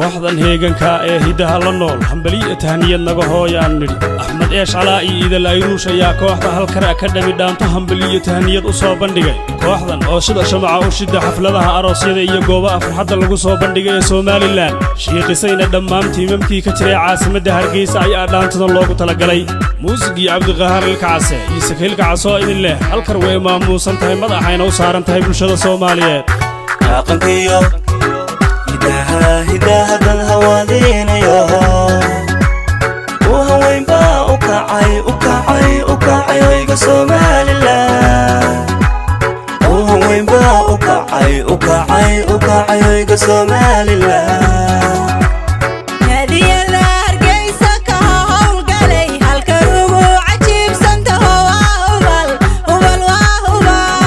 Kooxdan heeganka ee hiddaha la nool, hambaliyo tahniyad naga hooyaan nidhi. Axmed Eesh Calaa iyo Idal Ayruush ayaa kooxda Halkar Academy dhaanto hambaliyo tahniyad u soo bandhigay. Kooxdan oo sida shamaca u shida xafladaha aroosyada iyo goobaha farxadda lagu soo bandhigay ee Somalilan, shiiqisayna dhammaan tiimamkii ka jiray caasimadda Hargeysa, ayaa dhaantadan loogu talagalay. Muusigii Cabdiqahaar Ilkacase iyo Sakiilka Casoo idin leh. Halkar way maamuusan tahay, madaxayna u saaran tahay bulshada Soomaaliyeed. Dhaqankiyo hidaha, hidaha dad hawaadinayo uu haweynbaa u kacay, u kacay, u kacay hoyga Somalilan. Uu haweynbaa u kacay, u kacay, u kacay hoyga Somalilan. Naadiyada Hargeysa ka howlgalay, Halkar ugu cajiibsantaho, waa hubal, hubal, waa hubal.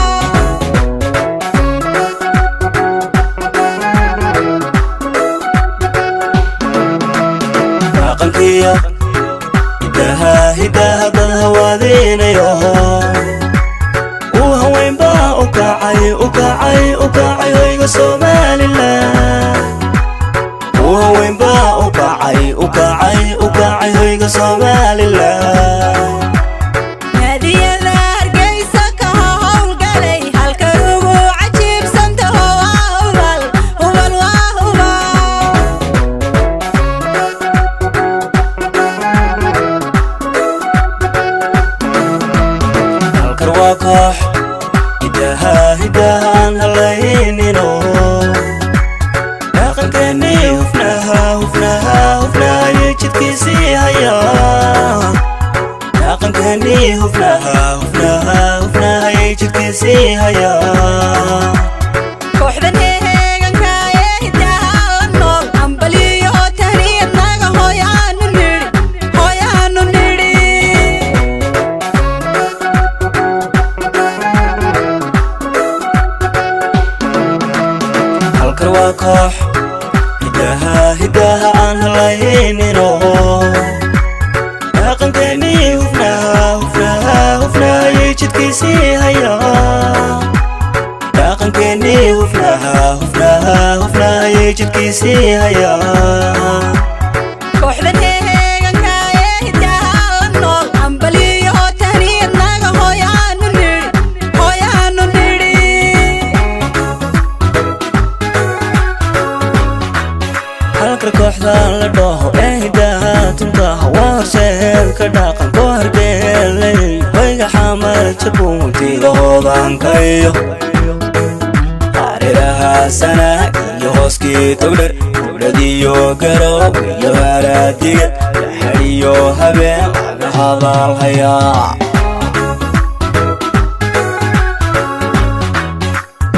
Dhaqankiyo hidaha, hidaha dad hawaadinayo uu haweynbaa u kacay, u kacay, u kacay hoyga Somalilan. Uu haweynbaa u kacay, u kacay, u kacay hoyga Somalilan. Naadiyada Hargeysa ka howlgalay, Halkar ugu cajiibsantaho, waa hubal, hubal, waa hubal. Halkar waa koox hidaha, hidaha aan halaynino, dhaqankeennii hufnaha, hufnaha, hufnaha iyo jidkiisii haya. Dhaqankeennii hufnaha, hufnaha, hufnaha iyo jidkiisii haya. Kooxdan heeganka ee hidaha la nool, hambaliyo tahniyad naga hooyaanu nidhi, hooyaanu nidhi. Halkar waa koox hidaha, hidaha aan halaynino, dhaqankeennii hufnaha, hufnaha, hufnaha iyo jidkiisii haya. Dhaqankeennii hufnaha, hufnaha, hufnaha iyo jidkiisii haya. Kooxdan heeganka ee hidaha la nool, hambaliyo tahniyad naga hooyaanu nidhi, hooyaanu nidhi. Halkar kooxda la dhaho ee hidaha tuntaha waa horseedka dhaqanko hargeelay, hoyga Xamar, Jabuutiga hoodankayo, hareeraha sana iyo hooskii Togdher, hudhadiyo Garow iyo Haraadiga, xadhiyo habeen laga hadalhayaa.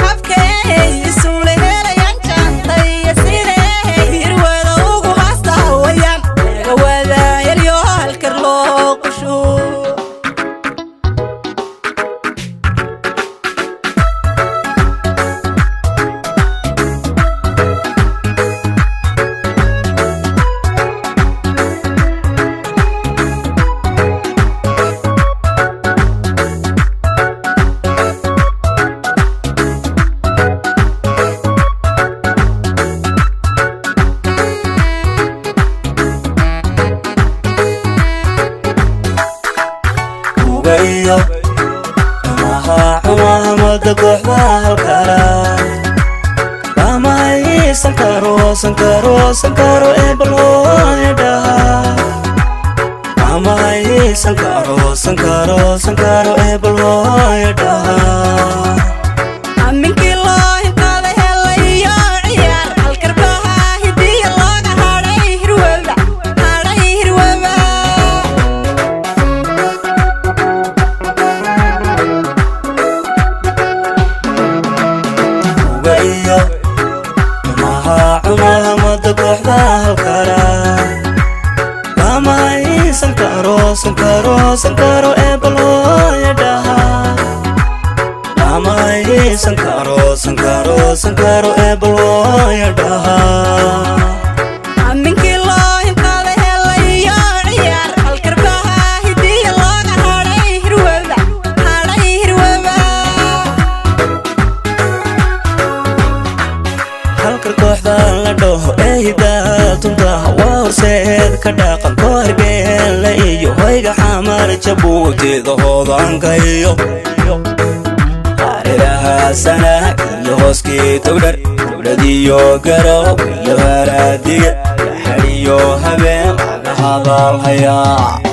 Habkay isuula helayaan jaantay, sidee hirwada ugu haastahawayaan laga wadaayalyo, Halkar loo qushu. Ugayo xumaha, xumaha mada kooxda Halkara lama karo, sankaro, sankaro ee balhooyadhaha lama haysan karo, sankaro, sankaro ee balhooyadhaha. Aminkii loo hinqaada helayo ciyaar, Halkarbaha hidiya looga hadhay hirwaba, hadhay hirwaba. Ugayo xumaha, xumaha mada kooxda Halkara lama haysan karo, sankaro, sankaro ee balhooyadhaha lama haysan karo, sankaro, sankaro ee balhooyadhaha. Aminkii loo hinqaada helayo ciyaar, Halkarbaha hidiya looga hadhay hirwaba, hadhay hirwaba. Halkar kooxda la dhaho ee hidaha Hoyaalka dhaqanko Hargeela iyo hoyga Xamar, Jabuutida hoodanka iyo hareeraha Sanaag iyo hooskii Togdhar, dowladiyo Garow iyo Haraadiga, xadhiyo habeen laga hadalhayaa.